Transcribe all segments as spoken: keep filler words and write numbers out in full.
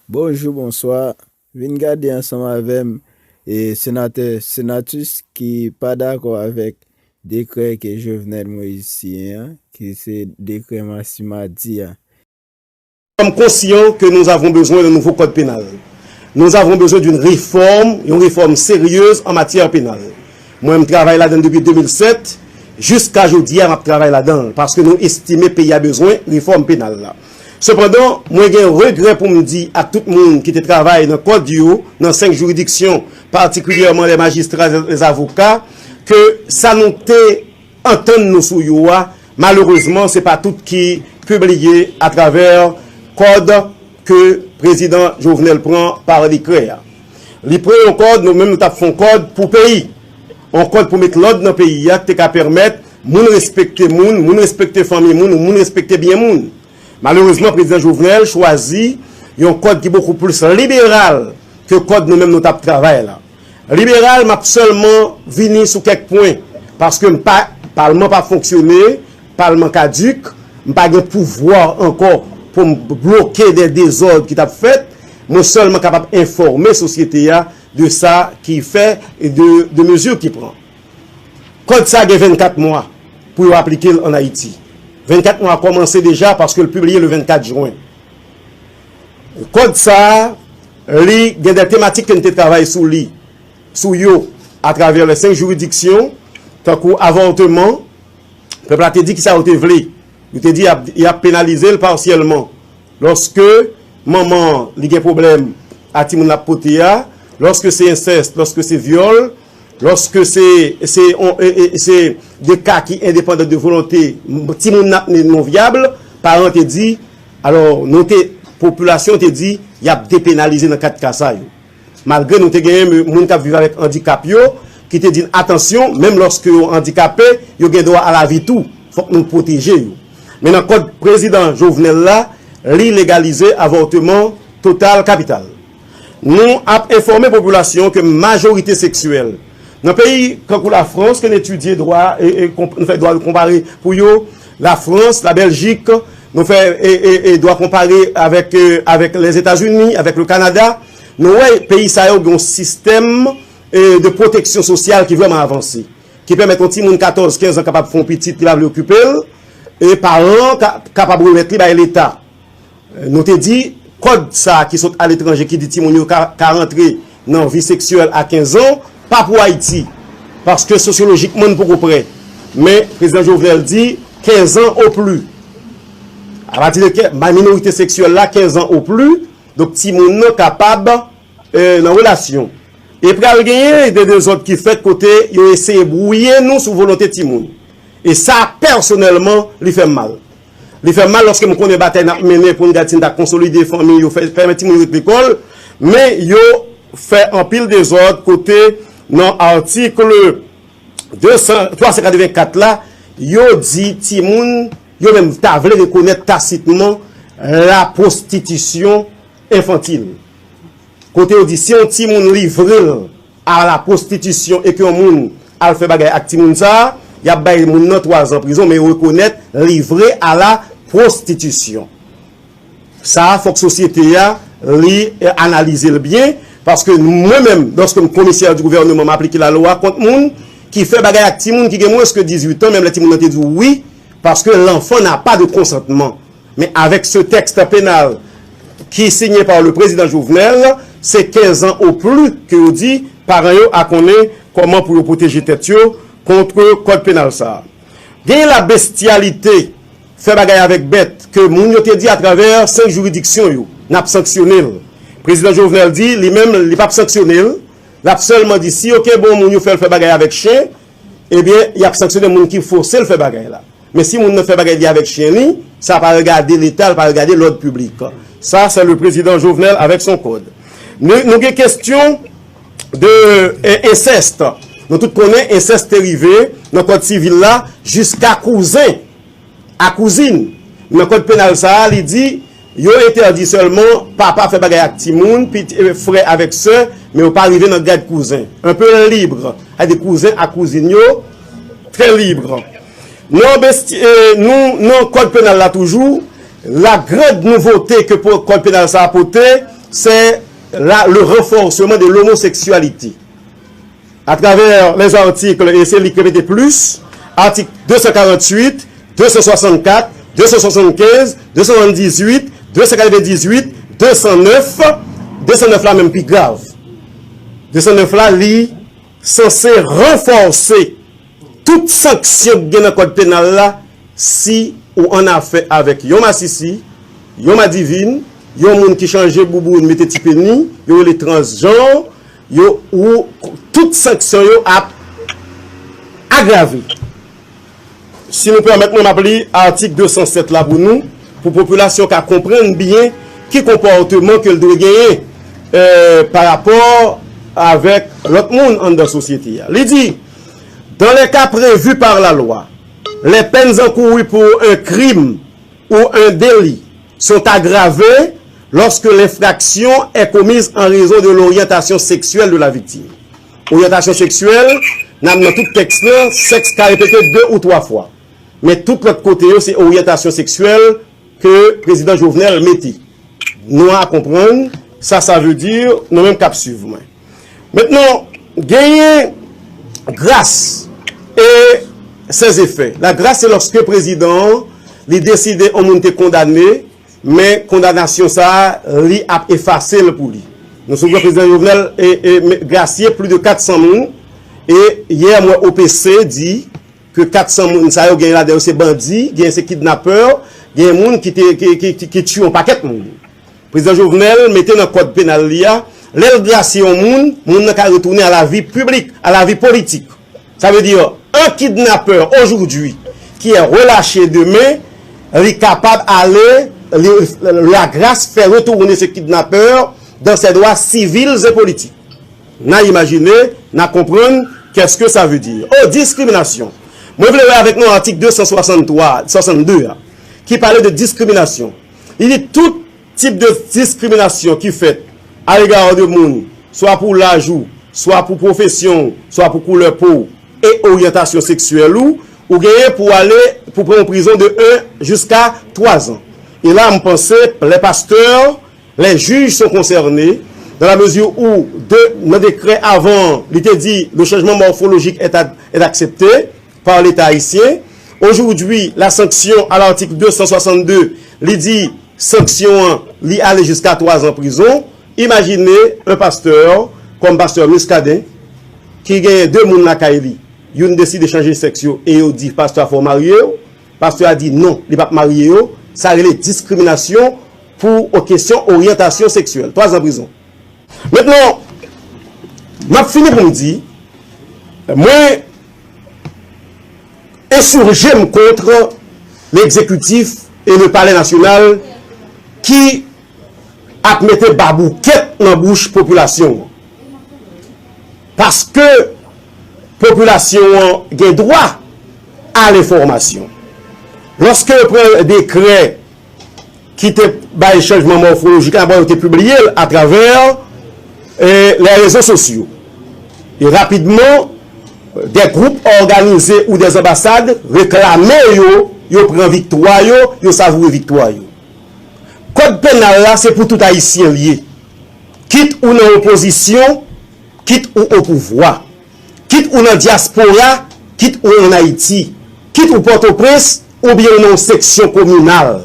Bonjou, bonswa. Vin gade ansanm avè m e senatè Senatus ki pa dakò avèk dekrè ke Jovenel Moïse siyen an, ki se dekrè Massima di a. Nous sommes conscients que nous avons besoin d'un nouveau code pénal. Nous avons besoin d'une réforme, une réforme sérieuse en matière pénale. Mwen, m travay ladan depi de mil sèt, jiska jodi a, m ap travay ladan, paske nou estime peyi a bezwen refòm penal la. Sepandan, mwen gen regrè pou m di ak tout moun ki te travay nan kòd yo, nan senk jiridiksyon, patikilyèman les magistrats, les avocats, ke sa nou te antann nou sou yo a, malerezman, se pa tout ki pibliye atravè kòd ke prezidan Jovenel pran pa dekrè a. Li pran yon kòd, nou menm nou t ap fè yon kòd pou peyi. Yon kòd pou met lòd nan peyi a ki te ka pèmèt moun respekte moun, moun respekte fanmi moun, moun respekte byen moun. Malerezman, prezidan Jovenel chwazi yon kòd ki bokou plis liberal ke kòd nou menm nou t ap travay la. Liberal, m ap sèlman vini sou kèk pwen, paske m pa, palman pa fonksyone, palman kadik, m pa gen pouvwa ankò pou m bloke de dezòd ki t ap fèt, mwen sèlman kapab enfòme sosyete a de sa ki fè e de, de mezi ki pran. Kòd sa gen vennkat mwa pou yo aplike l ann Ayiti. Vennkat mwa kòmanse deja paske l pibliye le vennkat jen. Kòd sa a, li gen de tematik ke n te travay sou li, sou yo, atravè le senk jiridiksyon, tankou avòteman, pèp la te di kisa yo te vle. Yo te di y ap, y ap penalize l pasyèlman. Lòske manman an, li gen pwoblèm a timoun l ap pote a, lòske se ensès, lòske se vyòl, lòske se, se, on, e, e, se de ka ki endepandan de volonte timoun n ap mennen non vyab, paran te di, alò, nou te, popilasyon te di, y ap depenalize nan kat ka sa yo. Malgre nou te genyen moun k ap viv avèk andikap yo, ki te di n atansyon, menm lòske yo andikape, yo gen dwa a lavi tou, fòk nou pwoteje yo. Men nan kòd prezidan Jovenel la, li legalize avòteman total kapital. Nou ap enfòme popilasyon ke majorite seksyèl nan peyi kankou Lafrans, ke n etidye dwa, e, e, konp- nou fè dwa konpare pou yo, Lafrans, Labèljik, nou fè e, e, e, dwa konpare avèk, e, avèk Lèzetazini, avèk le Kanada, nou wè peyi sa yo gen yon sistèm e, de pwoteksyon sosyal ki vrèman avanse, ki pèmèt yon timoun katòz, kenz an kapab fè yon pitit, li pa vle okipe l, e paran an ka, kapab remèt li bay Leta. Nou te di, kòd sa a ki sot aletranje ki di timoun yo ka, ka rantre nan vi seksyèl a kenz an, pa pou Ayiti, paske sosyolojikman n poko prè. Men prezidan Jovenel di, kenz an o pli. Apati de ke, minorite seksyèl la, kenz an o pli, donk timoun nan kapab e, nan relasyon. E pral genyen de dezòd ki fèt kote yo eseye bwouye nou sou volonte timoun. E sa, pèsonèlman, li fè m mal. Li fè m mal lòske m konnen batay n ap mennen pou n gad si n ta konsolide fanmi yo, fè, pèmèt timoun yo ret lekòl, men yo fè anpil dezòd kote nan atik de san, twa san katrevenkat la, yo di timoun, yo menm ta vle rekonèt tasitman la pwostitisyon enfantil. Kote yo di si yon timoun livre l a la pwostitisyon e ke yon moun al fè bagay ak timoun sa a, y ap bay moun nan twa zan prizon, men yo rekonèt livre a la pwostitisyon. Sa a, fòk sosyete a, li analize l byen, paske mwen menm, lòske m komisè di gouvèneman, m aplike lalwa kont moun ki fè bagay ak timoun ki gen mwens ke dizuit an, menm lè timoun nan te di w wi, paske l'enfant n'a pas de consentement. Men avèk se tèks penal ki sinye pa le prezidan Jovenel, se kenz an o pli ke yo di paran yo a konnen kòman pou yo pwoteje tèt yo kont kòd penal sa a. Genyen la bestialité, fè bagay avèk bèt, ke moun yo te di atravè senk jiridiksyon yo, n ap sanksyone l. Prezidan Jovenel di, li menm, li p ap sanksyone l, l ap sèlman di, si yo kenbe yon moun yo fè l fè bagay avèk chen, ebyen, y ap sanksyone moun ki fòse l fè bagay la. Men si moun nan fè bagay li avèk chen li, sa pa regade Leta, l pa regade lòd piblik. Sa, se le prezidan Jovenel avèk son kòd. Nou, nou gen kestyon de e, ensèst. Nou tout konnen ensèst te rive nan kòd sivil la jiska kouzen a kouzin. Nan kòd penal sa a, li di, yo entèdi sèlman papa fè bagay ak timoun, piti, e, frè avèk sè, men yo pa rive nan gad kouzen. Un peu libre, sa di kouzen ak kouzin yo, trè libre. Nan besti, e, nou, nan kòd penal la toujou, la grande nouveauté ke po- kòd penal sa a pote, c'est la, le renforcement de l'homosexualité. À travers les articles, et c'est li k repete plis, atik de san karanntuit, de san swasannkat, de san swasannkenz, de san swasanndizuit, de san katrevendizuit, de san nèf, de san nèf la menm pi grav. De san nèf la, li sanse ranfòse tout sanksyon k gen nan kòd penal la si ou an afè avèk yon masisi, yon madivin, yon moun ki chanje bouboun mete ti peni, yo rele transjanr, yo, ou, tout sanksyon yo ap agrave. Si nou pèmèt mwen, m ap li atik de san sèt la pou nou, pou popilasyon ka konprann byen ki konpòteman ke l dwe genyen, eh, pa rapò avèk lòt moun anndan sosyete a. Li di, dans les cas prévus par la loi, les peines encourues pour un crime ou un délit sont aggravées lorsque l'infraction est commise en raison de l'orientation sexuelle de la victime. Oryantasyon seksyèl, nan, nan tout tèks lan, sèks ka repete de ou twa fwa. Men tout lòt kote yo, se oryantasyon seksyèl ke prezidan Jovenel mete. Nou a konprann sa sa vle di, nou menm k ap swiv mwen. Mentnan, genyen gras e ses effets. La grâce, se lòske prezidan an, li deside yon moun te kondane, men kondanasyon sa a, li ap efase l pou li. Nou sonje prezidan Jovenel e, e, me-, grasye plis de kat san moun, e yè m wè O P C di ke kat san moun sa yo, gen ladan yo se bandi, gen se kidnapè, gen moun ki te, ki, ki, ki, ki tiye yon pakèt moun. Prezidan Jovenel mete nan kòd penal li a, lè l grasye yon moun, moun nan ka retounen a la vi piblik, a la vi politik. Sa vle di, un kidnappeur aujourd'hui qui est relâché demain, li kapab ale, li, la grâce fait retourner ce kidnappeur dans ses droits civils et politiques. N a imajine, n a konprann, qu'est-ce que ça veut dire? Oh, diskriminasyon. Mwen vle wè avèk nou atik de san swasanntwa, swasannde a, ki pale de diskriminasyon. Li di tout tip de diskriminasyon ki fèt à l'égard de moun, swa pou laj ou, swa pou pwofesyon ou, swa pou koulè po w, e oryantasyon seksyèl ou, ou genyen pou ale, pou pran yon prizon de un jiska twa zan. E la, m panse, les pasteurs, les juges sont concernés, dans la mesure où, de, nan dekrè avan, li te di, le changement morphologique est, ad- est accepté par l'État haïtien. Aujourd'hui, la sanction à l'article deux cent soixante-deux, li di, sanksyon an, li ale jiska twa zan prizon. Imajine yon pastè, kòm pastè Muscadin, ki genyen de moun lakay li, youn deside chanje sèks yo e yo di pastè a fò w marye yo, pastè a di non, li p ap marye yo, sa rele diskriminasyon pou o- kesyon oryantasyon seksyèl. Twa zan prizon. Mentnan, m ap fini pou m di, mwen ensurje m kont legzekitif e le palè nasyonal ki ap mete baboukèt nan bouch popilasyon an. Paske popilasyon an gen dwa a lenfòmasyon. Lòske yo pran dekrè ki te bay chanjman mòfolojik la, bon, yo te pibliye l atravè, eh, les réseaux sociaux. E rapidman, des groupes organisés ou des ambassades reklame yo, yo pran viktwa yo, yo savoure viktwa yo. Kòd penal la, se pou tout Ayisyen l ye. Kit ou nan opozisyon, kit ou o pouvwa. Kit ou nan dyaspora, kit ou ann Ayiti. Kit ou Pòtoprens, oubyen ou nan yon seksyon kominal.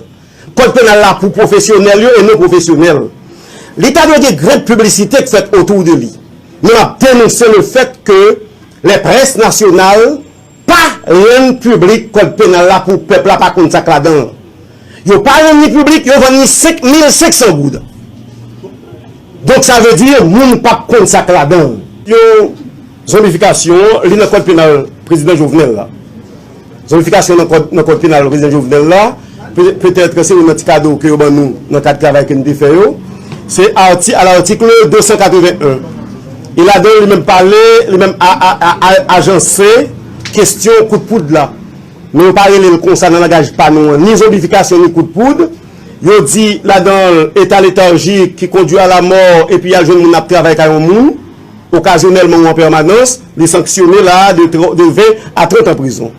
Kòd penal la pou pwofesyonèl yo e non pwofesyonèl. Li ta dwe gen grenn piblisite k fèt otou de li. Men m ap denonse le fèt ke les presses nationales pa rann piblik kòd penal la pou pèp la pa konn sa k ladan l. Yo pa rann li piblik, yo vann li senk mil senk san goud. Donk, sa vle di, moun p ap konn sa k ladan l. Yon zonbifikasyon, li nan kòd penal prezidan Jovenel la. Zonbifikasyon nan kòd, nan kòd penal prezidan Jovenel la, pe- petèt se youn nan ti kado ke yo ban nou nan kad travay ke n te fè yo. Se arti, à l'article deux cent quatre-vingt-un. E ladan, li menm pale, li menm a- a- a- a- ajanse kesyon kout poud la. Men yo pa rele l konsa nan langaj pa nou an, ni zonbifikasyon, ni kout poud. Yo di ladan l, état léthargique qui conduit à la mort, epi y al jwenn moun ap travay kay yon moun, okazyonèlman ou an pèmanans, li sanksyone la de, tro- de ven a trant an prizon.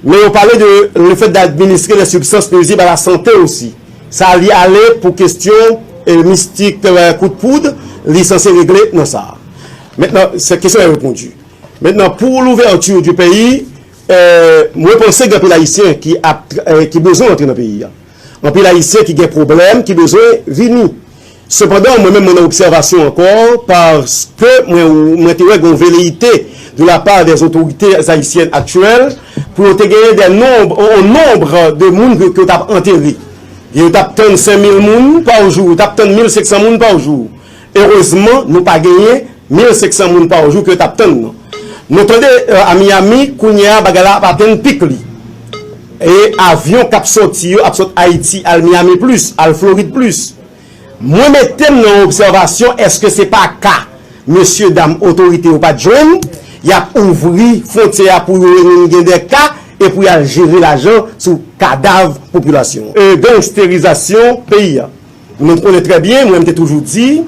Men yo pale de le fait d'administrer des substances nuisibles à la santé aussi. Sa li ale pou kesyon E mistik, e, kout poud, li sanse regle nan sa. Maintenant, cette question est répondue. Maintenant, pour l'ouverture du pays, euh, mwen panse gen anpil Ayisyen ki ap, euh, ki bezwen antre nan peyi a. Anpil Ayisyen ki gen pwoblèm, ki bezwen vini. Sepandan, mwen menm, mwen nan obsèvasyon ankò, paske mwen, mwen te wè gen veleyite de la part des autorités haïtiennes actuelles, pou yo te genyen de nombre, un nombre de moun ke, ke yo t ap antere. Yo t ap tann senk mil moun pa jou, yo t ap tann mil senk san moun pa jou. Erezman, nou pa genyen mil senk san moun pa jou ke yo t ap tann nan. Nou tande, euh, a Miami, kounye a, bagay la ap atenn pik li. E avyon k ap sòti yo, ap sot Ayiti, al Miami plis, al Florid plis. Mwen mete m nan obsèvasyon, èske se pa ka mesye dam otorite yo pa t jwenn, y ap ouvri fwontyè a pou yo vin gen de ka, e pou y al jere lajan sou kadav popilasyon an. E, gangsterizasyon peyi a. Nou konnen trè byen, mwen m te toujou di,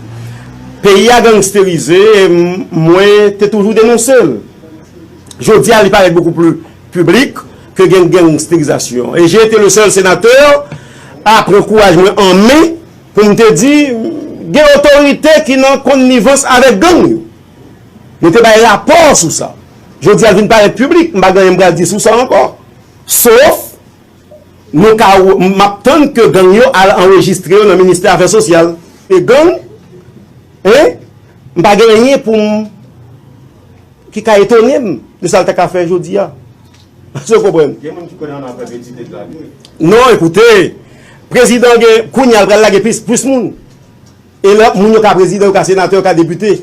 peyi a gangsterize, e m, mwen te toujou denonse l. Jodi a, li parèt beaucoup plus public ke gen gangsterizasyon. E j'ai été le seul sénateur a pran kouraj mwen an men pou m te di, gen otorite ki nan konnivans avèk gang yo. Nou te bay rapò sou sa. Jodi a, l vin parèt piblik, m pa gen anyen m pral di sou sa ankò. Sof, nou ka, m ap tann ke gang yo al anrejistre yo nan ministè afè sosyal. E gang, en, m pa gen anyen pou m, ki ka etone m de sa l ta ka fè jodi a. Èske w konprann? Gen moun ki konnen an afè betiz de gang. Non, ekoute, prezidan gen, kounye a l pral lage plis, plis moun. E lè moun yo ka prezidan, yo ka senatè, yo ka depite.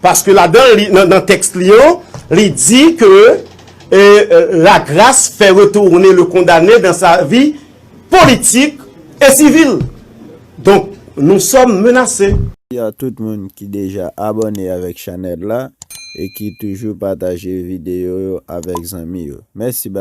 Paske ladan li, nan, nan tèks li yo, li di ke, e, e, la grâce fait retourner le condamné dans sa vie politique et civile. Donc, nous sommes menacés. Mèsi a tout moun ki deja abòne avèk chanèl la e ki toujou pataje videyo yo avèk zanmi yo. Mèsi, bye.